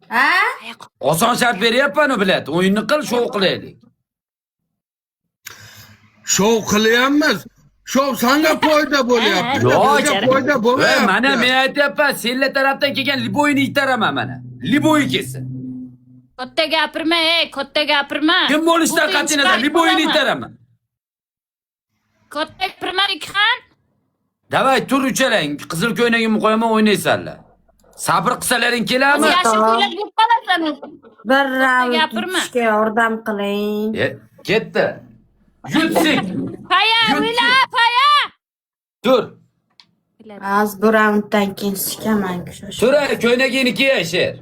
Ha? Oson shart beryapman-u, блядь. O'yinni qil, shou qilaylik. Shou qilyapmiz. Shou sanga foyda bo'lyapti. Yo'q, Bizga foyda Voy, bo'lmayapti. mana men aytyapman, senlar tarafdan kelgan любой ni itaraman mana. Любой kelsin. Katta gapirma, ey, katta gapirma. Kim bo'lishidan O'qing, qat'iy nazar, chiqarib любой ni qo'yaman. itaraman. Katta gapirma, Ikxon. Давай, tur uchalang. Qizil ko'ylagimni qo'yaman, o'ynaysanlar. Sabr qilsalaring keladimi? Yashil ko'ylak bo'lib qolasan o'zi. Bir raund gapirma. yutishga yordam qiling. E, ketdi. Yutsik. Paya, o'yla, paya. Tur. Az bu raunddan keyin sikaman. Tur, ey, ko'ylagingni kiy, sher.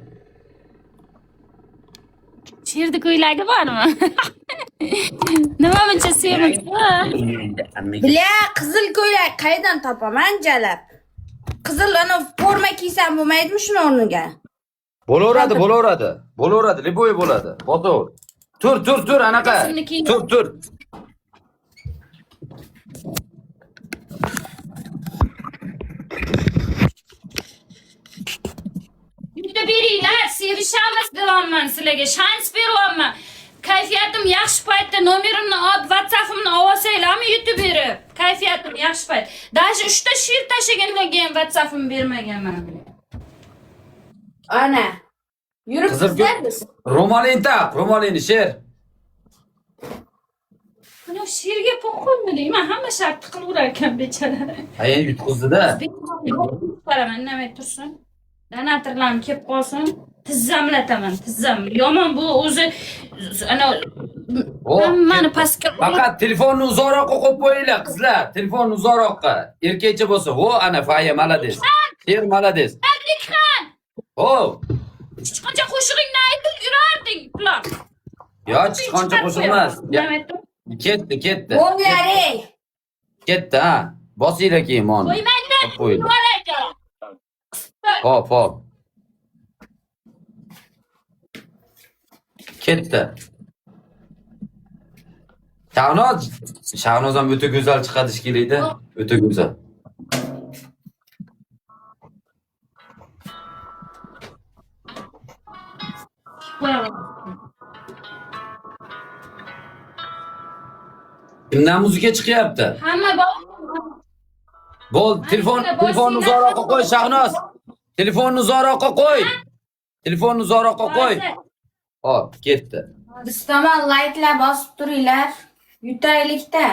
Sherni ko'ylagi bormi? Nima buncha semiz? Бля, qizil ko'ylak qayerdan topaman jalab? Qizil ana forma kiysam bo'lmaydimi shuni o'rniga? Bo'laveradi, bo'laveradi. Bo'laveradi, любой bo'ladi. Botaver. Tur, tur, tur, anaqa. Qizilni kiy. Tur, tur. Bitta beringlar, sevishamiz deyapman sizlarga, shans beryapman. Kayfiyatim yaxshi paytda nomerimni olib, WhatsAppimni olsanglarmi yutib berib. Kayfiyatim yaxshi payt. Даже 3 ta she'r tashlaganlarga ham WhatsAppimni bermaganman. Ana. Yurib Qizil bizlar biz. Ro'molingni taq, ro'molingni sher. Mana she'rga po'qimmi deyman, hamma shartni qilaverar ekan bechora. Ha, endi yutqizdi-da. Qaraman, indamay tursin. Donatorlarim kelib qolsin, tizzamlataman, tizzam. Yomon bu o'zi ana O, hammani pastga urib Faqat telefonni uzoqroqqa qo'yib qo'yinglar, qizlar. Telefonni uzoqroqqa. Erkakcha bo'lsa, vo, ana Faya молодец. Sher молодец. Tabrikxon! O, Sichqoncha qo'shig'ingni aytib yurarding, ular. yo sichqoncha qo'shiq emas. Ya, Indamay tur. Ketdi, ketdi. Bo'nglar ey. Ketdi, ha. Bosinglar keyin moni. Qo'ymanglar, Qo'yib qo'yinglar. yuboraylik. Hop, hop. Ketdi. Shahnoz, Shahnoz ham o'ta go'zal chiqadi shekilli-da. O'ta go'zal. Qo'yaman. Kimdan muzika chiqyapti? Hamma bor. Bo'l, telefon telefonni uzoqroqqa qo'y, Shahnoz. Telefonni uzoqroqqa qo'y. Telefonni uzoqroqqa qo'y. Hop, ketdi. Biz tomon layklar bosib turinglar. Yutaylikda.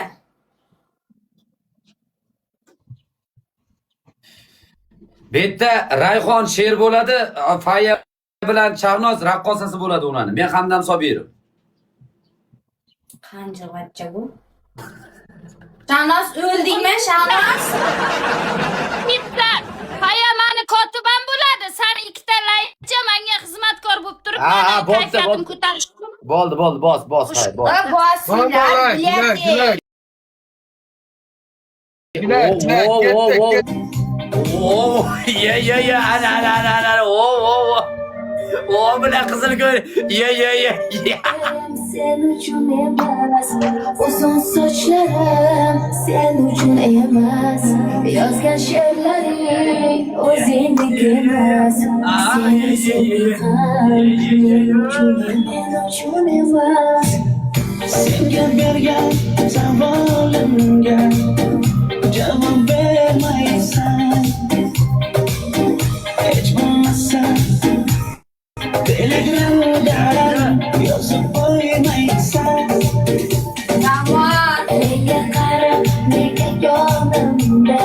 Bu yerda Rayhon sher bo'ladi, Faya bilan Shahnoz raqqosasi bo'ladi ularni. Men Hamdam Sobirov. Qancha vachcha bu? Shahnoz o'ldingmi, Shahnoz? Bitta Paya mani kotibam bo'ladi. San ikkita laycha menga xizmatkor bo'lib turib, Ha, ha, mani bo'pti, kayfiyatim bo'pti. ko'tarish uchun Bo'ldi, bo'ldi, bos, bos, hay, bos. Va bosinglar, Bo'ldi, bilyapti. Gulak, O, o, o, o. O, ye, ye, ye, ana, ana, ana, ana, o, o, o. O, bilan qizil ko'r. Ye, ye, ye, ye. Sen uchun emas uzun sochlarim, sen uchun emas yozgan she'rlaring o'zingniki emas. Seni sevgim men uchun, men uchun emas. Senga bergan savolimga javob bermaysan. Hech bo'lmasa Telegramda yozib qo'ymaysan. Tamam. Menga qarab nega yonimda